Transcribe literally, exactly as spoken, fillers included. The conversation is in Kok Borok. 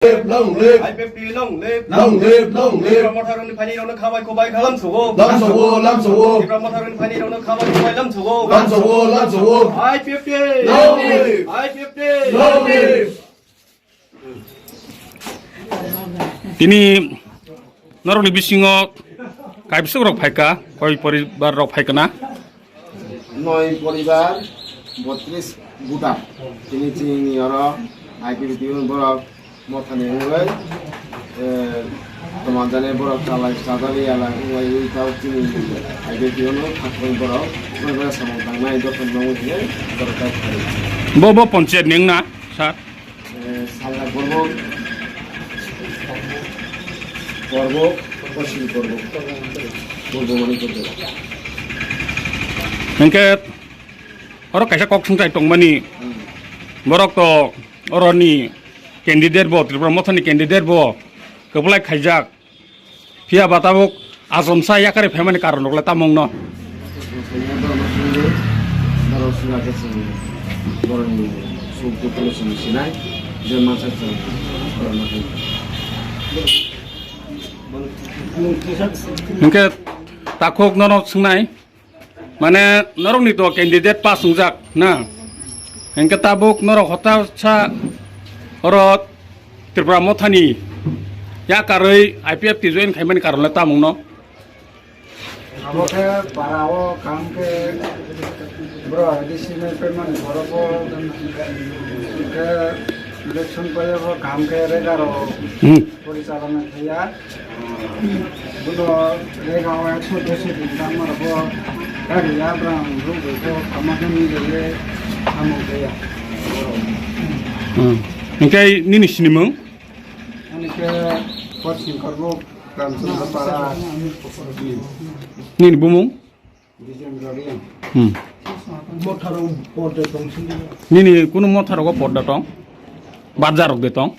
Long live! I P F T long live! Long live, long live! Tipra Motha rokni phaini rokno khabai khubai khalam sugo. Lam sugo, lam sugo. Tipra Motha rokni phaini rokno khabai khubai lam sugo. Lam sugo, lam sugo. I P F T long live! I P F T long live! Tini norokni bisingo kaibisok rok phaika, koi poribar rok phaikana? Noi poribar, botris buta. Tini chini oro I P F T ni borok mothani wngwi, eh, toman jani borok chalai chajali yala wngwi ui tau chini I P F T no khatung borok wngwi samung tangnai joto nangwi hinwi borok tai phai. Bo, bo ponchayat ni wngna, sir? Eh, Salnag Borbok, Borbok, Poschim Borbok, Purbo Manikpur jela. Hingke oro kaisa kok sungchai tongmani, hmm, borok to oroni candidate bo, Tripura Mothani candidate bo kwplai khaijak. Phiya ba tabuk achomsa yakarwi phaimani karon rok le tamo wngno? Hingke takhuk nono swngnai. Mane norokni to candidate pass wngjak na, hingke tabuk norok hota sa oro Tripura Mothani yakarwi I P F T join khaimani karon le tamungno? Abo khe para o kaham khe bro A D C ni phaimani borok o khe election pai o kaham khe rega rok, hmm, porichalona khaiya. Budo rega o ekso deshi din tangma rok bo gari ya brang ruk rok bo kama khe ni rege samung khe ya. Hmm. Hingke nini sinimung? Ani khe Poschim Korbuk, Ramchandra Para. Nini bumung? Bijendra Reang. Hmm. Nini kunu motha rogo podda tong? Badjar rok de tong?